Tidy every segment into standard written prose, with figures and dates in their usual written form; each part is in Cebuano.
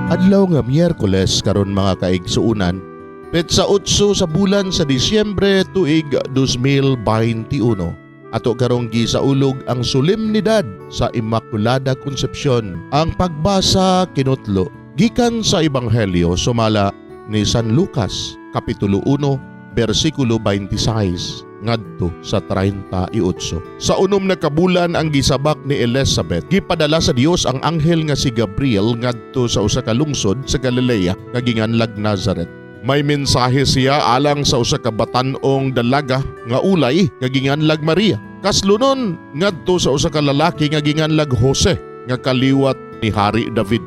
Adlaw nga Miyerkules karon, mga kaigsuunan, petsa 8 sa bulan sa Disyembre, tuig 2021. Ato karong gisaulog ang solemnidad sa Immaculada Concepcion. Ang pagbasa kinutlo gikan sa Ebanghelyo sumala ni San Lucas, Kapitulo 1, bersikulo 26 ngadto sa 38. Sa 6 na kabulan ang gisabak ni Elizabeth, gipadala sa Dios ang anghel nga si Gabriel ngadto sa usa ka lungsod sa Galilea nga ginganlag Nazaret. May mensahe siya alang sa usa ka batan-ong dalaga nga ulay nga ginganlag Maria. Kaslunon ngadto sa usa ka lalaki nga ginganlag Jose nga kaliwat ni Hari David.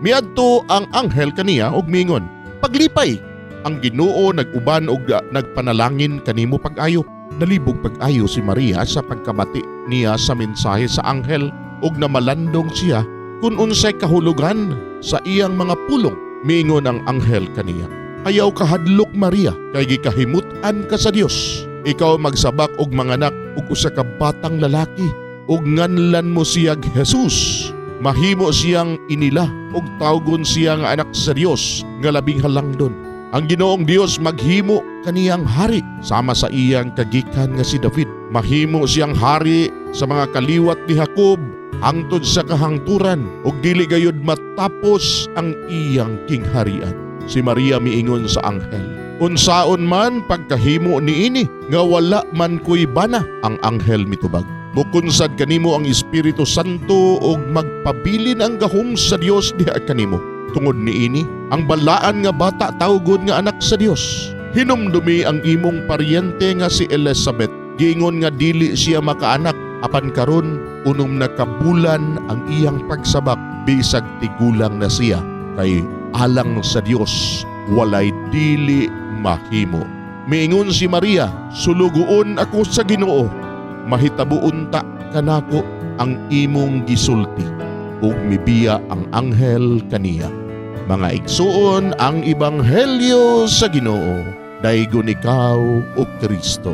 Miadto ang anghel kaniya og mingon, "Paglipay, ang Ginoo nag-uban og nagpanalangin kanimo pag-ayo." Nalibog pag-ayo si Maria sa pagkabati niya sa mensahe sa anghel ug namalandong siya kung unsay kahulugan sa iyang mga pulong. Miingon ang anghel kaniya, "Ayaw kahadlok, Maria, kay gikahimut-an ka sa Dios. Ikaw magsabak og manganak og usa ka batang lalaki ug nganlan mo siyag Jesus. Mahimo siyang inila ug tawgon siya nga anak sa Dios nga labing halangdon. Ang Ginoong Dios maghimo kaniyang hari sama sa iyang kagikan nga si David. Mahimo siyang hari sa mga kaliwat ni Jacob hangtod sa kahangturan ug dili gayud matapos ang iyang kingharian." Si Maria miingon sa anghel, "Unsaon man pagkahimo niini nga wala man ko'y bana?" Ang anghel mitubag, "Mukunsad kanimo ang Espiritu Santo ug magpabilin ang gahom sa Dios diha kanimo. Tungod niini, ang balaan nga bata tawgon nga anak sa Dios. Hinumdumi ang imong paryente nga si Elizabeth. Giingon nga dili siya makaanak, apan karon 6 na kabulan ang iyang pagsabak bisag tigulang na siya, kay alang sa Dios walay dili mahimo." Miingon si Maria, "Sulugoon ako sa Ginoo. Mahitabo unta kanako ang imong gisulti." Ug mibiya ang anghel kaniya. Mga igsuon, ang ebanghelyo sa Ginoo. Daygon ikaw, o Kristo.